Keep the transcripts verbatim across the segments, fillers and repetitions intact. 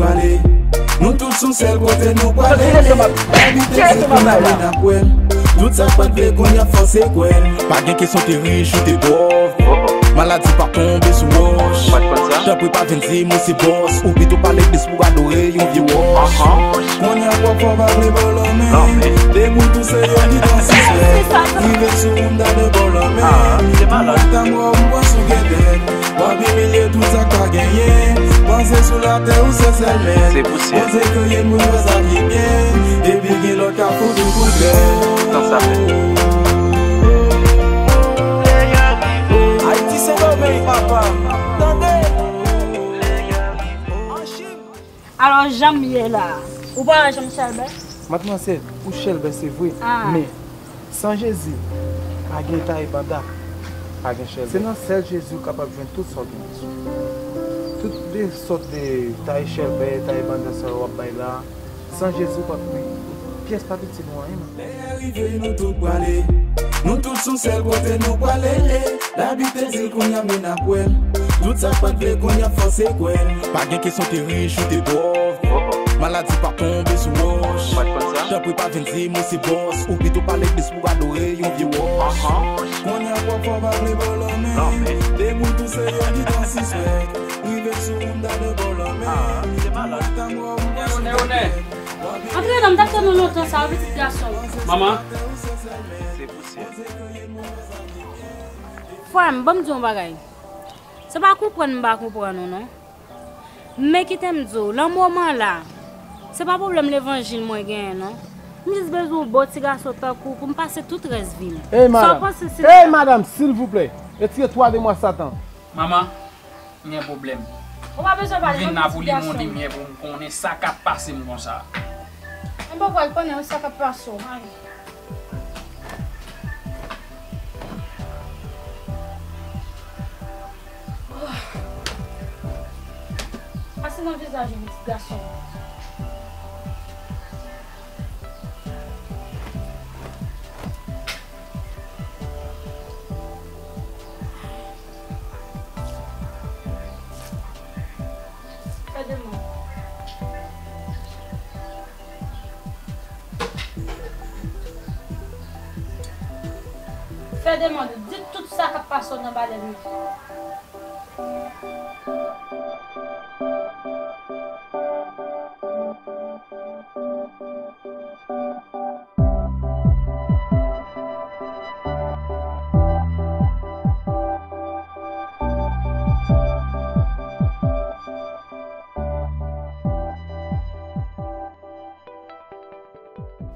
Prale. Nou tout sou sèl kote nou prale. Labite se kounye a men ap wè l. Tout sa k pa t vle kounye a fòse kwè l. Pa gen kesyon te rich ou te pòv. Maladi pa tonbe sou wòch. Tanpri pa vin di m ou se bòs. Ou pito pale plis pou adore yon vye wòch. Kounye a pòv fò pa vle ba w lanmen. Depi w tou se yo ki tan sispèk. Rive sou moun ta de ba w lanmen. Pou mwen ta mò m pran sou gètèt. W ap imilye tout sa k pa genyen. Panse sou latè ou se sèl mèt. Bondye kreye moun fè sa ki byen. Epi gen lòt k ap fout ou kout lèt. Ayiti Sendomeng, papa. Tande. Alò, jan m ye la, ou pa wè jan m chèlbè? Madmwazèl, ou chèlbè, se vre, men san Jezi, pa gen taye banda. Pa gen chèlbè. Se nan sèl Jezi ou kapab jwenn tout sa w gen bezwen. Tout de sòt de taye chèlbè, taye banda sa yo w ap bay la, san Jezi ou p ap gen pyès pa piti nou anyen, non. Lè a rive, nou tout prale. Nou tout sou sèl kote nou prale. Labite di l kounye a men ap wè l. Tout sa k pa t vle kounye a fòse kwè l. Pa gen kesyon te rich ou te pòv. Maladi pa tonbe sou wòch. Tanpri pa vin di m ou se bòs. Ou pito pale plis pou adore yon vye wòch. Kounye a pòv fò pa vle ba w lanmen. Depi w tou se yo ki tan sispèk. Rive sou moun ta de ba w lanmen. Antre non, m t ap tann ou lontan sa, wi, pitit gason. Manman. Frè m, ban m di w yon bagay. Se pa konprann m pa konprann ou, non. Men kite m di w, nan moman la, se pa pwoblèm levanjil mwen genyen, non. M jis bezwen yon bon ti gason tankou w pou m pase tout rès vi m. Ey, madanm. Ey, madanm, silvouplè. Retire twa demwa Satan. Manman, m gen pwoblèm. Ou pa bezwen pale non, pitit gason. M vin la pou li, yon limyè pou m konnen sa k ap pase m konsa. Mwen pa pral konnen sa k ap pase w. Ay. Pase nan vizaj ou, pitit gason. Fè demann. Fè demann ou. Di tout sa k ap pase w nan balèn yo.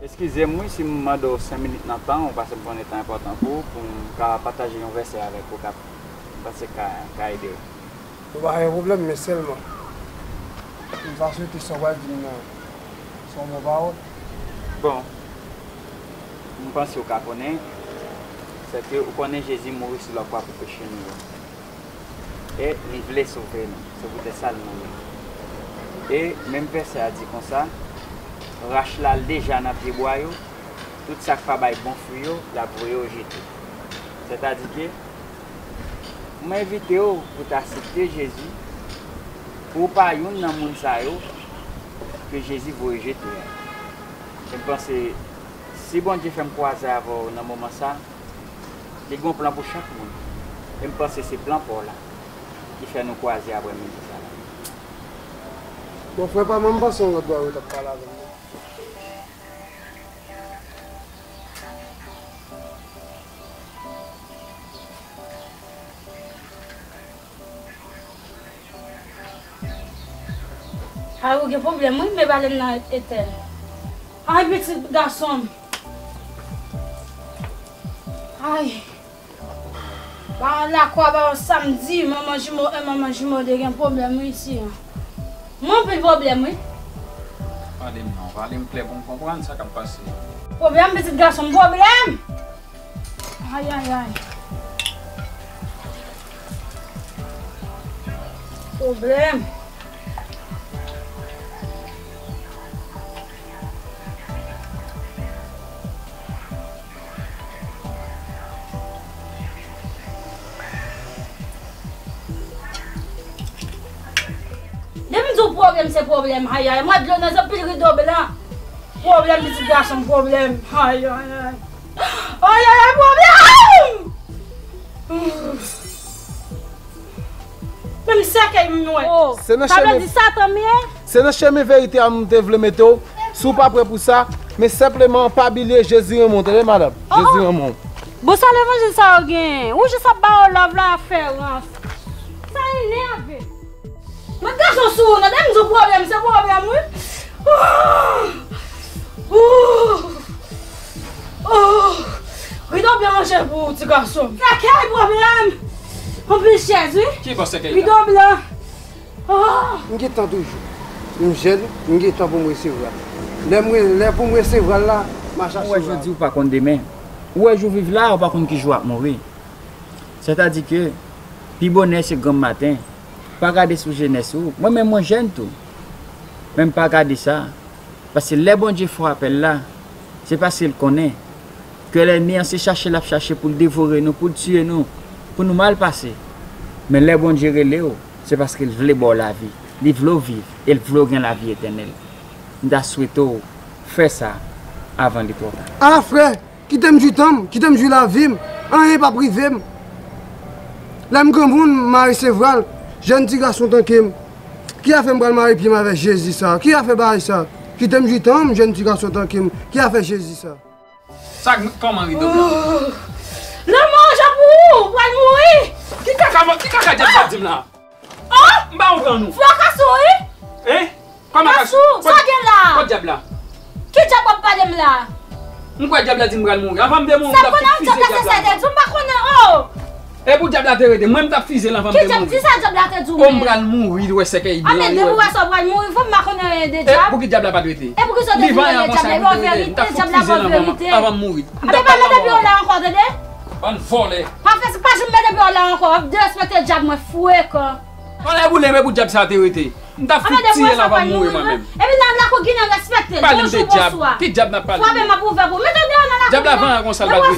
Eskize m wi si m mande w senk minit nan tan w, paske m konnen tan enpòtan pou w, pou m ka pataje yon vèsè avèk ou k ap m panse ka, ka ede w. Ou pa gen pwoblèm, men sèlman m ta swete sa w pral di m nan se yon bon pawòl. Bon, m panse w ka konnen, sèke ou konnen Jezi mouri sou lakwa pou peche nou yo. E li vle sove nou. Se poutèt sa l mouri. E menm vèsè a di konsa, rach la l deja nan pyebwa yo, tout sa k pa bay bon fwi yo, l ap voye yo jete. Sètadi ke, mwen envite w pou w ta aksepte Jezi, pou w pa youn nan moun sa yo ke Jezi voye jete a. E m panse, si Bondye fè m kwaze avè w nan moman sa, li gen yon plan pou chak moun. E m panse se plan pa w la ki fè nou kwaze aprè midi sa la. Bon, frè pa m, m panse yon lòt bò ou t ap pale avè m nan. Ay, ou gen pwoblèm wi, men balèn nan etèn. Ay, pitit gason m. Ay. Ba lakwa ba yon samdi, manman jimo en, manman jimo de gen pwoblèm wi isi an. Mwen anpil pwoblèm wi. Pale m non, pale m klè pou m konprann sa k ap pase. Pwoblèm, pitit gason m, pwoblèm! Ay, ay, ay. Pwoblèm. Depi m di w Pwoblèm se pwoblèm, ayayay. Mwen dlo nan zye, pil rido blan. Pwoblèm, pitit gason m, pwoblèm. Ayayay. Ayayay, pwoblèm! Menm sèkèy m nwè. Oh, se nan sa vle chemen di Satan m ye? Se nan chemen verite a m te vle mete w. Si w pa prè pou sa, men senpleman pa bliye Jezi renmen w, tande madanm. Oh, Jezi oh. Renmen w. Bon, sa levanjil sa yo genyen? Ou jis ap ba yo love la ap fè rans. Sa enève. Mwen gason sou ou nan, lè m di w pwoblèm, se pwoblèm, wi. Oh! Oh! Oh! Rido blan ranje pou ou, ti gason. Sa kèy pwoblèm! Anpil chèz, wi. Ki bò sèkèy la? Rido blan. Oh! M gen tan toujou. M jèn, m gen tan pou m resevwa l. Lè m re-, lè pou m resevwa l la, m a chache. Ou wè jodi, ou pa konn demen. Ou wè jou viv la, ou pa konn ki jou w ap mouri. Sètadi ke pi bonè se granm maten. Pa gade sou jenès ou. Mwen menm mwen jèn tou. Men m pa gade sa. Paske lè Bondye fè apèl la, se paske l konnen ke lènmi an se chache l ap chache pou l devore nou, pou l tiye nou, pou nou mal pase. Men lè Bondye rele w, se paske l vle ba w lavi. Li vle w viv e l vle w gen lavi etènèl. M ta swete w fè sa avan li twò ta. A, frè! Kite m jwi tan m, kite m jwi lavi m, anyen p ap rive m. Lè m granmoun, m a resevwa l, jèn ti gason tankou m. Ki a fè m pral mare pye m avèk Jezi sa? Ki a fè bagay sa? Kite m jwi tan m, jèn ti gason tankou m. Ki a fè Jezi sa? Sa, kòman rido blan? Oh! Lanmò jan pou ou, ou pral mouri! Ki kaka, ki kaka djab sa di m la? Oh! M pa konprann ou. Fwa kasou, wi. Hein? Kòman kasou? Kasou, sa gen la? Kot djab la? Ki djab w ap pale m la? M kwè djab la di m pral mouri. Anvan m te mouri, m t ap fize djab la. Sa konnen djab la se sa te di w, m pa konnen, oh! E pou djab la te rete, mwen m t ap fize l anvan m te mouri. Ki djab, ki sa djab la te di w menm? Oh, m pral mouri, w wè sèkèy blan. A, men depi w wè sa w pral mouri, fò m pa konnen anyen de djab. E pou ki djab la pa t rete? E pou ki sa w te di m rele djab la? E pa w verite, djab la pa w verite. Anvan m mouri. A, men pa mete pye w la ankò, tande? Bann vòlè. Pa fè, pa janm mete pye w la ankò, w ap derespekte djab mwen frekan. Anlè boule, men pou djab sa te rete. M t ap fout tiye l anvan m mouri mwen menm. Epi nan lakou Ginen respekte l. Pale m de djab. Ki djab n ap pale? Frape m ap ouvè pou ou. Mete w deyò nan lakou Ginen. Djab la vanyan konsa l pa t rete.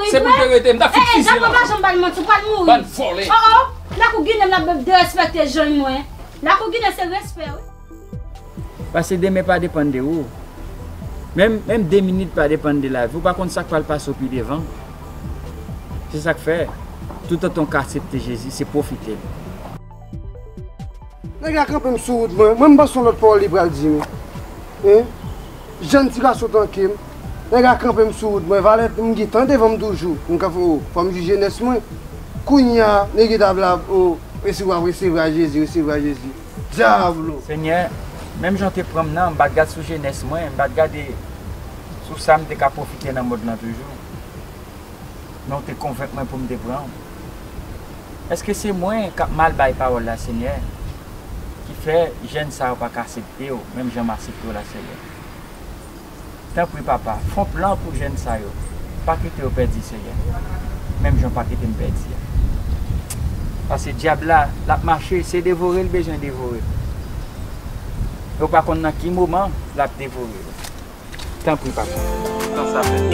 Se pou l te rete, m t ap fout fize l anvan. Djab la pa janm pral manti, ou pral mouri. Bann vòlè. Oh, oh. Lakou Ginen m ap derespekte jan mwen. Lakou Ginen se respè, wi. Paske demen pa depann de ou. Menm, menm de minit pa depann de lavi. Ou pa konn sa k pral pase w pi devan. Se sa k fè, toutotan w ka aksepte Jezi, se pwofite l. Nèg la kanpe m sou wout mwen. Mwen, m panse yon lòt pawòl li pral di m. Hein? Jèn ti gason tankou m. Nèg la kanpe m sou wout mwen. Valè m gen tan devan m toujou. M ka fè, oh, fò m jwi jenès mwen. Kounye a, nèg la ap la, oh, resevwa, resevwa Jezi, resevwa Jezi. Dyablo! Senyè, menm jan w te pran m nan, m pa t gad sou jenès mwen, m pa t gade sou sa m te ka pwofite nan mond lan toujou. Men w te konvenk mwen pou m te pran w. Èske se mwen k ap mal bay pawòl la, Senyè, ki fè jèn sa yo pa ka aksepte w, menm jan m aksepte w la, Senyè? Tanpri, Papa, fè yon plan pou jèn sa yo. Pa kite yo pèdi, Senyè. Menm jan w pa kite m pèdi a. Paske dyab la, l ap mache, se devore l bezwen devore. E w pa konn nan ki moman l ap devore yo. Tanpri, Papa. Tan sa fè.